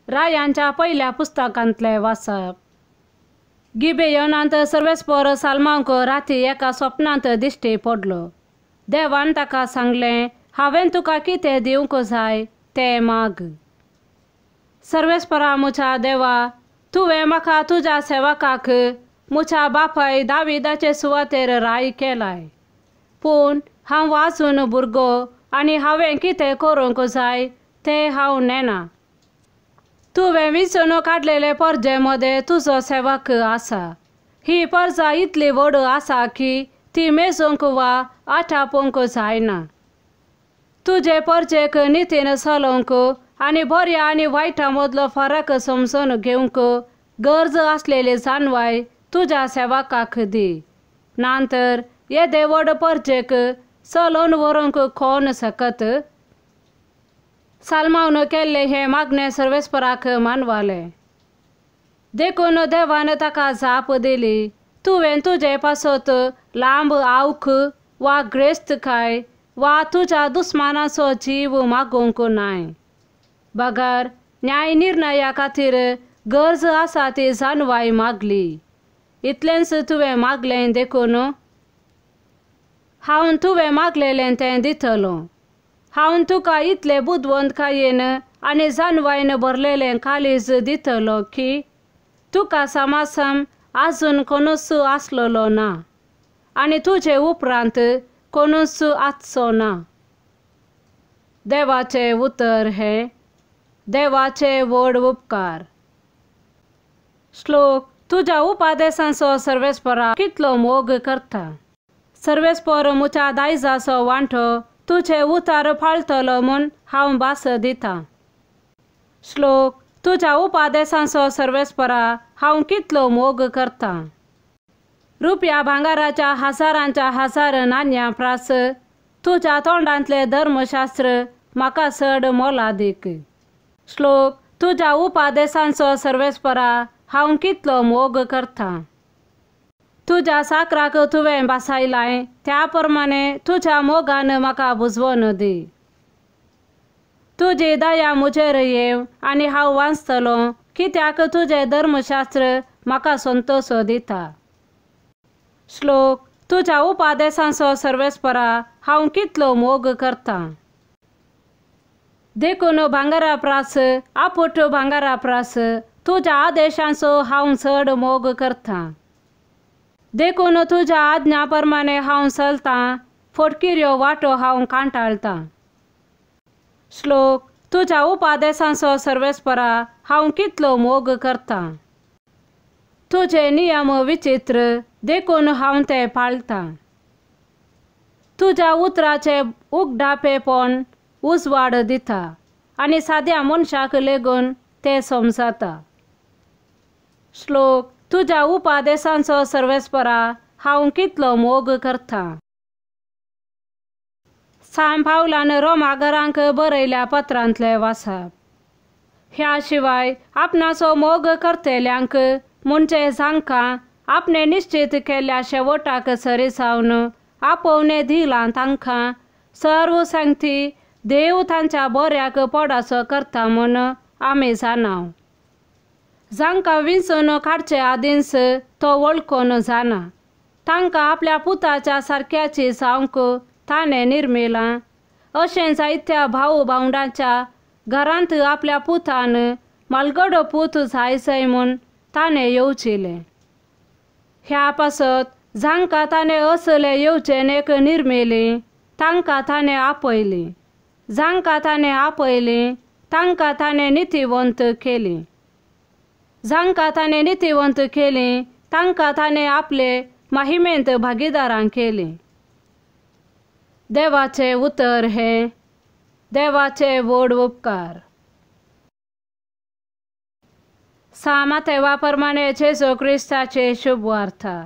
रायांच्या पयल्या पुस्तकांतलें वाचप. गिबेयोनांत सर्वेस्पर साल्मांक राती एका स्वप्नांत दिश्टी पडलो. देवान ताका सांगलें, हांवें तुका कितें दिवंक जाय तें माग. सर्वेस्परा म्हज्या देवा, तुवें म्हाका तुज्या सेवकाक म्हज्या बापाय दाविदाचे सुवातेर राय केलाय, पूण हांव वाजून भुरगो आनी हांवें कितें करूंक जाय तें हांव नेना. तुवें विंचून काडलेले परजे मदें तुजो सेवक आसा. ही परजा इतली व्हड आसा की ती मेजूंक वा आटापूंक जायना. तुजे परजेक नितीन चलोवंक आनी बऱ्या आनी वायटा मदलो फरक समजून घेवंक गरज आसलेली जाणवाय तुज्या सेवकाक दी, ना तर येदे व्हड परजेक चलोवन व्हरूंक कोण शकत? साल्मावन केल्लें हें मागणें सर्वेस्पराक मानवालें. देखून देवान ताका जाप दिली, तुवें तुजे पासत लांब आवक वा ग्रेस्तकाय वा तुज्या दुस्मानाचो जीव मागूंक नाय, बगर न्याय निर्णया खातीर गरज आसा ती जाणवाय मागली. इतलेंच तुवें मागलें, देखून हांव तुवें मागलेलें तें दितलो. हांव तुका इतले बुदवंतकायेन आनी जाणवायन भरलेलें काळीज दितलो की तुका समासम आजून कोणूच आसलेलो ना आनी तुजे उपरांत कोणूच आसचो ना. देवाचें उतर हें देवाचे व्हड उपकार. श्लोक. तुज्या उपादेशांचो सर्वेस्परा कितलो मोग करता. सर्वेस्पर म्हज्या दायजाचो वांटो तुजे उतार पाळटलो म्हूण हांव भास दितां. श्लोक. तुज्या उपादेशांचो सर्वेस्परा हांव कितलो मोग करता. रुपया भांगाराच्या हजारांच्या हजार नाण्या प्रास तुज्या तोंडांतलें धर्मशास्त्र म्हाका चड मोलादीक. श्लोक. तुज्या उपादेशांचो सर्वेस्परा हांव कितलो मोग करता. तुज्या साकराक तुवें भासायलाय त्या प्रमाणे तुज्या मोगान म्हाका बुजवून दी. तुजी दया म्हजेर येव आनी हांव वांचतलो, कित्याक तुजें धर्मशास्त्र म्हाका संतोश दिता. श्लोक. तुज्या उपादेशांचो सर्वेस्परा हांव कितलो मोग करता. देखून भांगरा प्रास आपुट भांगरा प्रास तुज्या आदेशांचो हांव चड मोग करता. देखून तुज्या आज्ञा प्रमाणे हांव चलतां, फटकिऱ्यो वाटो हांव कांटाळटां. श्लोक. तुज्या उपादेशांचो सर्वेस्परा हांव कितलो मोग करता. तुजे नियम विचित्र, देखून हांव ते पाळटां. तुज्या उतराचे उगडापेपण उजवाड दिता आनी साद्या मनशाक लेगून ते समजता. श्लोक. तुज्या उपादेशांचो सर्वेस्परा हांव कितलो मोग करता. सांत पावलान रोमागरांक बरयल्या पत्रांतलें वाचप. ह्या शिवाय आपणाचो मोग करतल्यांक म्हणजे जांकां आपणे निश्चित केल्ल्या शेवटाक सरी जावन आपोवणें दिलां तांकां सर्व सांगती देव तांच्या बऱ्याक पडाचो करता म्हूण आमी जाणाव. जांकां विंचून काडचे आदींच तो वळखून जाणा, तांकां आपल्या पुताच्या सारक्याची जावंक ताणें निर्मिलां. अशें जायत्या भाव भावंडाच्या घरांत आपल्या पुतान मालगडो पूत जाय जाय म्हूण ताणें येवजिलें. ह्या पासत जांकां ताणें असले येवजणेक निर्मिली तांकां ताणें आपयली, जांकां ताणें आपयली तांकां ताणें नितीवंत केली, जांकां ताणें नितीवंत केली तांकां ताणें आपले माहिमेंत भागीदारां केली. देवाचें उतर हें देवाचे व्हड उपकार. सामातेवा प्रमाणे जेजू क्रिस्ताचे शुभवार्ता.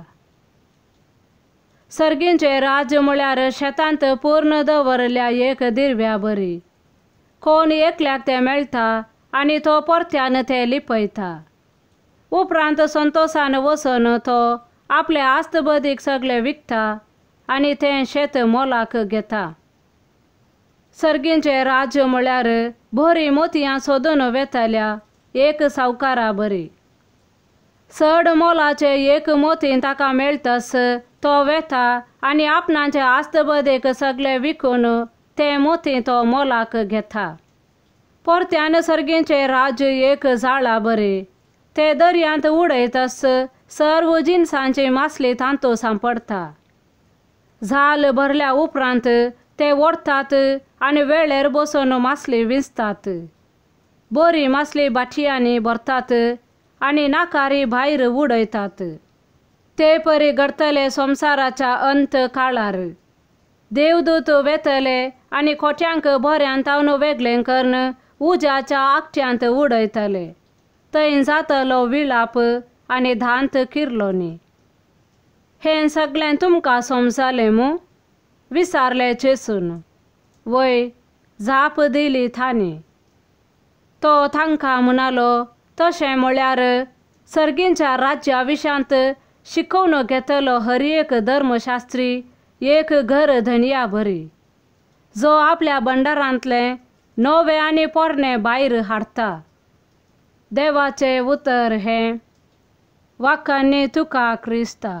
सर्गींचें राज्य म्हळ्यार शेतांत पूर्ण दवरल्या एक दिरव्या बरी. कोण एकल्याक तें मेळटा आनी तो परत्यान तें लिपयता. उपरांत संतोशान वचून तो आपले आस्तबदीक सगळे विकता आनी तें शेत मोलाक घेता. सर्गींचें राज्य म्हळ्यार बरीं मोतयां सोदून वेतल्या एक सावकारा बरी. चड मोलाचे एक मोती ताका मेळटस तो वेता आनी आपणाचे आस्तबदेक सगळे विकून ते मोती तो मोलाक घेता. परत्यान सर्गींचे राज्य एक जाळा बरी, ते दर्यांत उडयतस सर्व जिनसांची मासली तांतू सांपडटा. झाल भरल्या उपरांत ते ओडटात आनी वेळेर बसून मासली विंचतात. बरी मासली बाटयांनी भरतात आनी नाकारी भायर उडयतात. ते परी घडतले संवसाराच्या अंत काळार. देवदूत वेतले आनी खोट्यांक बऱ्यान तावन वेगळें करून उज्याच्या आकट्यांत उडयतले. थंय जातलो विळाप आनी धांत किर्लोनी. हें सगळें तुमकां समजलें मू? विचारलें जेसून. वय, जाप दिली तांणी. तो तांकां म्हणालो, तशें म्हळ्यार सर्गींच्या राज्या विशांत शिकोवन घेतलो हर एक धर्मशास्त्री एक घर धनया बरी, जो आपल्या भंडारांतलें नवें आनी पोरणें भायर हाडटा. देवाचें उतर हें. वाकांनी तुका क्रिस्ता.